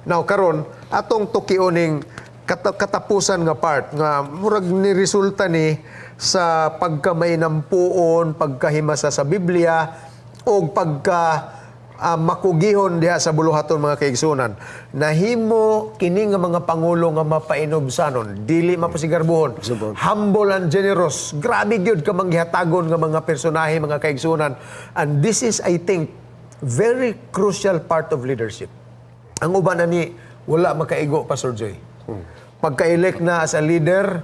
Now karon atong tukioning katapusan nga part nga murag ni resulta ni sa pagkamainampuon, pagkahimasa sa Biblia o pagka makugihon diha sa buluhaton, mga kaigsunan. Nahimo kini nga mga pangulo nga mapainubsanon, dili mapasigarbuhon, humble and generous. Grabe gyud ka manggihatagon nga mga personahe, mga kaigsunan. And this is, I think, very crucial part of leadership. Ang uban ani wala makaigo, Pastor Joy. Pagka-elect na as a leader,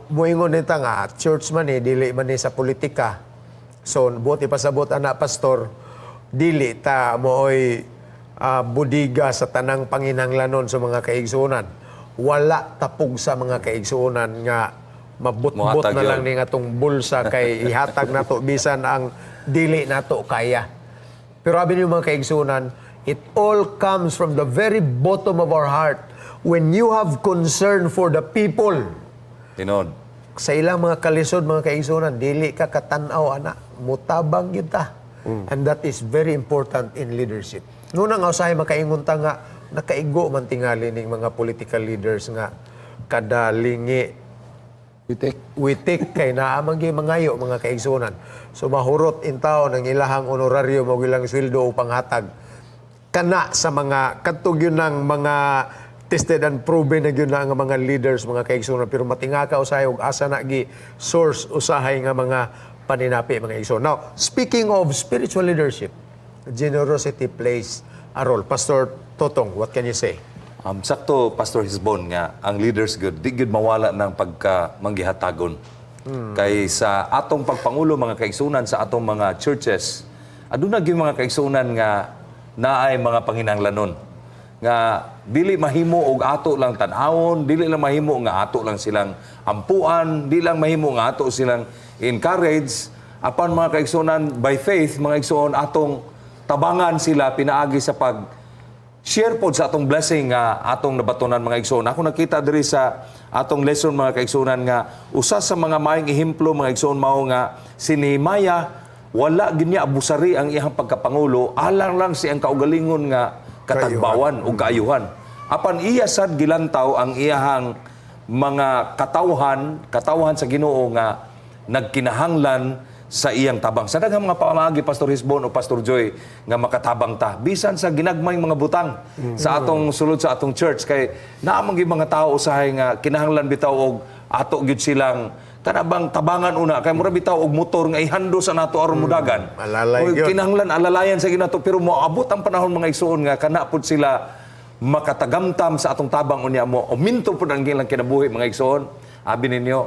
muingon nita nga church man eh, dili man ni sa politika. So buot ipasabot ana, Pastor, dili ta mooy budiga sa tanang panginahanglanon sa mga kaigsuonan. Wala tapog sa mga kaigsuonan nga mabutbot Mohatag na lang yun. Ning atong bulsa kay ihatag nato bisan ang dili nato kaya. Pero abi niyo, mga kaigsunan, it all comes from the very bottom of our heart. When you have concern for the people, Tinod. Sa ilang mga kalisod, mga kaigsunan, dili ka katanaw ana, mutabang gyud ta. And that is very important in leadership. Nuna nga usahay makaingon ta nga nakaigo man tingali ning mga political leaders nga kada lingi Witik. Witik kay naa man gyud mangayo, mga kaigsunan. So mahurot in taon ang ilahang honorarium o ilang sweldo o panghatag. Kana sa mga kadto gyud ng mga tested and proven na gyud na ang mga leaders, mga kaigsunan, pero matingaka usahay og asa na gi source usahay nga mga paninapi, mga igsoon. Now, speaking of spiritual leadership, generosity plays a role. Pastor Totong, what can you say? Sakto, Pastor Hisbon, nga ang leaders good di gyud mawala ng pagka manggihatagon. Kay sa atong pagpangulo, mga kaigsunan, sa atong mga churches, aduna gyud mga kaigsunan nga naay mga panginahanglanon nga dili mahimo og ato lang tan-awon, dili lang mahimo nga ato lang silang ampuan, dili lang mahimo nga ato silang encourage. Apan, mga kaigsunan, by faith, mga igsoon, atong tabangan sila pinaagi sa pag share pod sa atong blessing nga atong nabatonan, mga igsoon. Ako nakita diri sa atong lesson, mga kaigsuonan, nga usa sa mga maayong ehemplo, mga igsoon, mao nga si Nehemiah. Wala gyud niya abusari ang iyang pagkapangulo alang lang sa iyang kaugalingon nga katagbawan ug kaayuhan. Apan iya sad gilantaw ang iyahang mga katawhan, katawhan sa Ginoo nga nagkinahanglan sa iyang tabang. Sa daghang mga pamaagi, Pastor Hisbon o Pastor Joy, nga makatabang ta bisan sa ginagmayng mga butang sa atong sulod sa atong church, kay naa man gyud mga tao usahay nga kinahanglan bitaw og ato gyud silang kanabang tabangan una, kay mura bitaw og motor nga ihando sa nato aron mudagan. Alalay Oy, gyud. Kinahanglan alalayan sa ginato, pero moabot ang panahon, mga igsoon, nga kana pud sila makatagamtam sa atong tabang, unya mo uminto pud ang ilang kinabuhi, mga igsoon. Abi ninyo,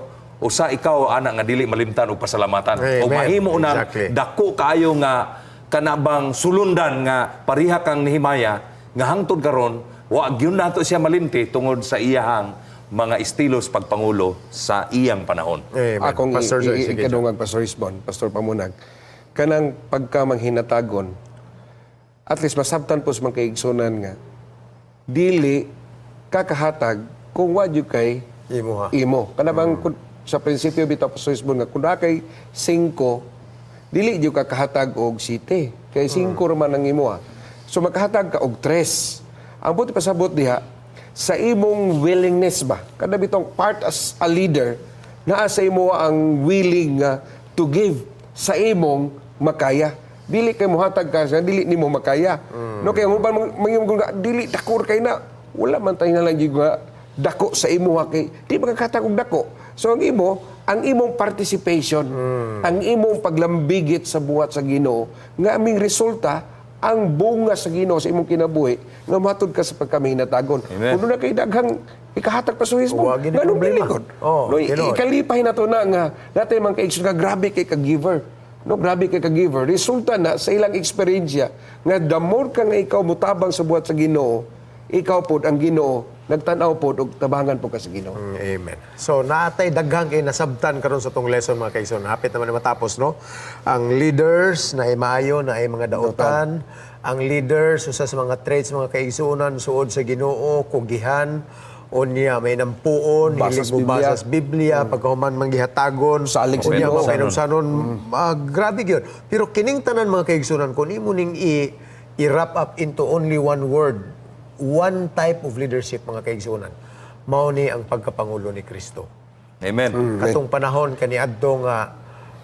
usa ikaw ana nga dili malimtan og pasalamatan Amen. o mahimo nang dako kaayo nga kanabang sulundan nga pareha kang Nehemiah nga hangtod karon wa gyud nato siya malimti tungod sa iyahang mga estilos pagpangulo sa iyang panahon. Amen. Akong Pastor Joy, sige. Ikadungag, Pastor Hisbon, Pastor Pamunag, kanang pagka manghinatagon, at least masabtan po sa mga kaigsunan nga, dili kakahatag kung wa jud kay Imo ha. Imo. Kana bang sa prinsipyo bitaw, Pastor Hisbon, nga kung naa kay 5, dili jud ka kahatag og 7 kay 5 raman ang imo ha. So makahatag ka og 3. Ang buti pasabot diha sa imong willingness ba? Kada bitong part as a leader, naa sa imo ang willing nga to give sa imong makaya. Dili kay muhatag ka sa dili nimo makaya. No, kay ang uban mangyong nga dili dako kay na, wala man tayo na lang gyud nga dako sa imo ha, kay di makakatag og dako. So ang imo, ang imong participation, ang imong paglambigit sa buhat sa Ginoo nga aming resulta ang bunga sa Ginoo sa imong kinabuhi nga matud ka sa pagkaminatagon. Amen. Kung na kay daghang ikahatag pa sa Facebook, Wa gini nganong problema. dili gud? Oh, No, tinuod. ikalipay na to na nga natay man kay nga grabe kay ka-giver. No, grabe kay ka-giver. Resulta na sa ilang eksperyensya nga the more ka nga ikaw mutabang sa buhat sa Ginoo, ikaw pod ang Ginoo nagtan-aw pod og tabangan pod ka sa Ginoo. Amen. So naatay daghang kay nasabtan karon sa tong lesson, mga kaigsoon. Hapit naman na matapos, no. Ang leaders na maayo na ay mga dautan, ang leaders usa sa mga traits, mga kaigsuonan, suod sa Ginoo, kugihan, unya may nampuon, Basas hilig mo Biblia. basas Biblia, pagkahuman manggihatagon, Salig sa unya Ginoo. mapainumsanon, grabe gyud. Pero kining tanan, mga kaigsuonan, kung imo ning i-wrap up into only one word, one type of leadership, mga kaigsuonan. Mao ni ang pagkapangulo ni Kristo. Amen. Katong panahon kaniadto nga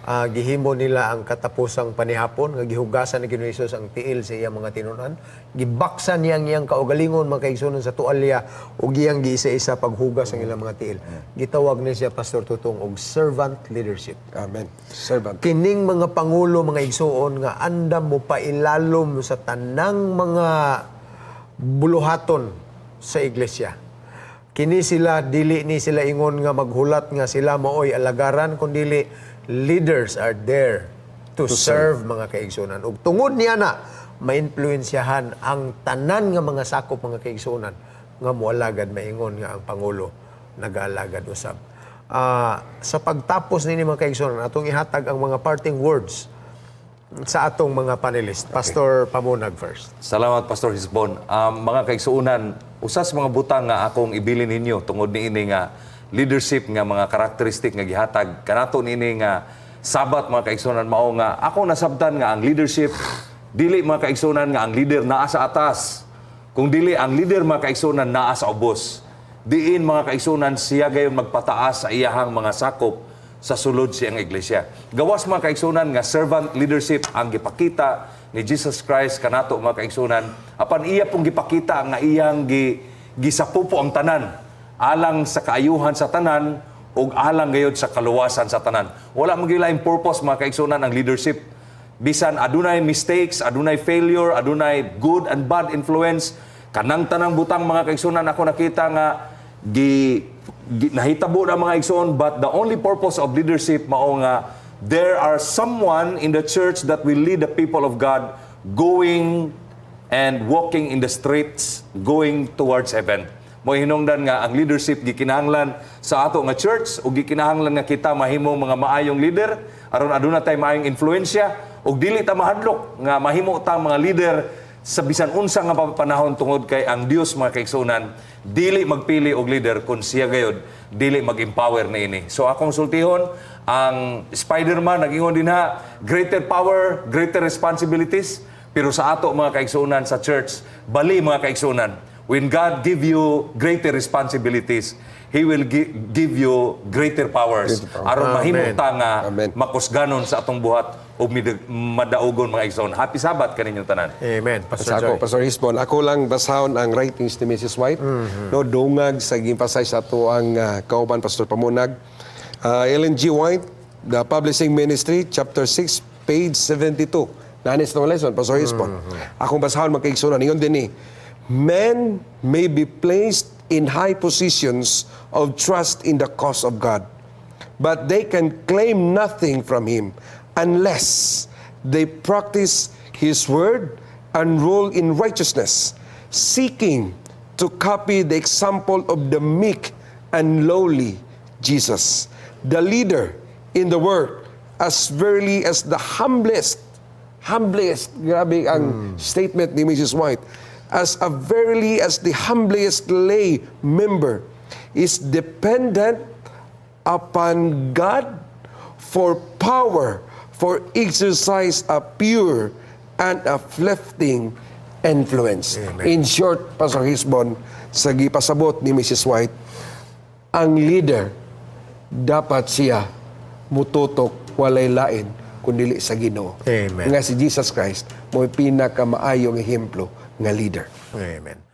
gihimo nila ang katapusang panihapon nga gihugasan ni Ginoong Hesus ang tiil sa iyang mga tinunan. Gibaksan niya ang iyang kaugalingon, mga kaigsuonan, sa tualya ug iyang giisa-isa paghugas ang ilang mga tiil. Gitawag ni siya, Pastor Tutong, og servant leadership. Amen. Servant. Kining mga pangulo, mga igsuon, nga andam mo pailalom sa tanang mga buluhaton sa iglesia. Kini sila, dili ni sila ingon nga maghulat nga sila maoy alagaran, kundili leaders are there to serve, mga kaigsuonan. Ug tungod niya na mainfluensyahan ang tanan nga mga sakop, mga kaigsuonan, nga moalagad, maingon nga ang pangulo nagaalagad usab. Sa pagtapos nini, mga kaigsuonan, atong ihatag ang mga parting words sa atong mga panelist. Pastor Pamunag first. Salamat, Pastor Hisbon. Mga kaigsuonan, usa sa mga butang nga akong ibilin ninyo tungod niini nga leadership nga mga karakteristik nga gihatag kanato niini nga Sabat, mga kaigsuonan, mao nga ako nasabtan nga ang leadership dili, mga kaigsuonan, nga ang leader naa sa atas. Kung dili ang leader, mga kaigsuonan, naa sa ubos. Diin, mga kaigsuonan, siya gayon magpataas sa iyahang mga sakop sa sulod siyang iglesia. Gawas, mga kaigsuonan, nga servant leadership ang gipakita ni Jesus Christ kanato, mga kaigsuonan, apan iya pong gipakita nga iyang gisapupo ang tanan alang sa kaayuhan sa tanan ug alang gayod sa kaluwasan sa tanan. Wala man gyud laing purpose, mga kaigsuonan, ang leadership. Bisan adunay mistakes, adunay failure, adunay good and bad influence, kanang tanang butang, mga kaigsuonan, ako nakita nga gi nahitabo na, mga igsoon, but the only purpose of leadership mao nga there are someone in the church that will lead the people of God going and walking in the streets going towards heaven. Mo hinungdan nga ang leadership gikinahanglan sa ato nga church ug gikinahanglan nga kita mahimo mga maayong leader aron aduna tay maayong influensya ug dili ta mahadlok nga mahimo ta mga leader sa bisan unsa nga panahon, tungod kay ang Dios, mga kaigsuonan, dili magpili og leader kun siya gayod dili mag-empower niini. So akong sultihon, ang Spider-Man nag-ingon dinha, "Greater power, greater responsibilities." Pero sa ato, mga kaigsuonan, sa church, bali, mga kaigsuonan, when God give you greater responsibilities, He will give you greater powers aron mahimo ta nga Amen. makusganon sa atong buhat ug madaugon, mga igsoon. Happy Sabbath kaninyong tanan. Amen. Pastor Sa ako, Joy. Pastor Hisbon, ako lang basahon ang writings ni Mrs. White. No, dungag sa gi-emphasize sa ato ang kauban Pastor Pamunag. Ellen G. White, The Publishing Ministry, chapter 6, page 72. Nanis na lesson, Pastor Hisbon. Akong basahon, mga kaigsuonan, ingon din ni, "Men may be placed in high positions of trust in the cause of God, but they can claim nothing from Him unless they practice His word and rule in righteousness, seeking to copy the example of the meek and lowly Jesus. The leader in the work, as verily as the humblest," humblest, grabe ang statement ni Mrs. White, "as a verily as the humblest lay member is dependent upon God for power for exercise a pure and uplifting influence." In short, Pastor Hisbon, sa gipasabot ni Mrs. White, ang leader dapat siya mututok walay lain kundi sa Ginoo. Amen. Nga si Jesus Christ mo pinakamaayong ehemplo nga leader. Amen.